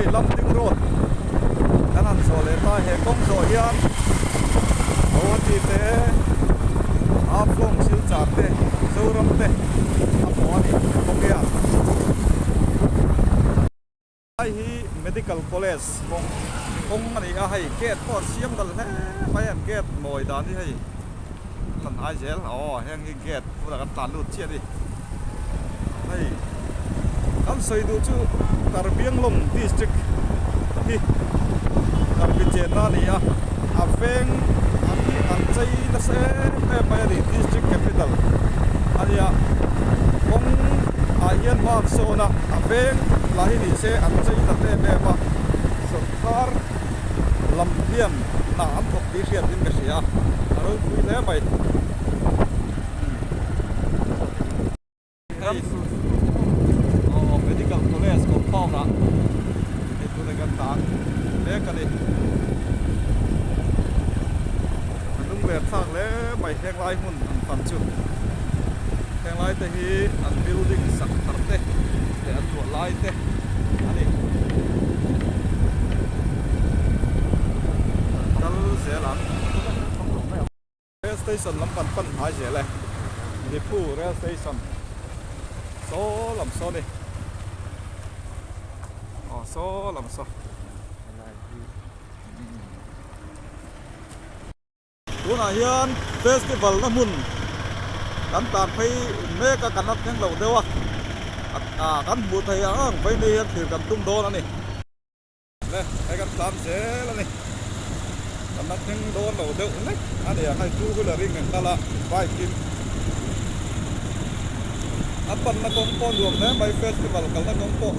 Hei Lamding Road kan han zawh leh ta, he kawng zawh hian Guwahati te, Haflong, Silchar te, Mizoram te a pawh a ni he kawng hian. Lai hi Medical College kawng kawng a ni a, hei gate pawh an siam dal hle mai a, an gate mawi dan hi hei lan ai zel aw heng hi gate bulah kan tlan lut chiah a ni hei kan sawi duh chu Karbianglong district hi Karbi chenna a ni a a veng an hi an chei nasa em em mai a ni district capital a nia kawng ah hian hma an sawn a a veng lah hi ni se an chei nat em em a sawrkar lam hian hna an thawk tih hriat in ka hria a ropui hle mai. Hei aw medical college compound ah hei tuna kan tan mek a ni. A lung len thlak hle mai heng lai hmun an fan chu. Heng lai te hi an building sak thar te leh an luah lai te a ni. Kal zel ang. Rail station lam kan pan hnai zel e. Diphu rail station saw lam saw ni. Aw saw lam saw. Tunah hian festival na hmun kan tan phei mek a kan la thleng lo deuh a. Kan hmuh theih ang ang phei ni hian thlir kan tum dawn a ni. Le, hei kan tlan zel a ni. Kan la thleng dawn lo deuh hlek a ni ang, hei two wheeler in kan kal a, bike in a panna kawng pawh nuam hle mai, festival kalna kawng pawh.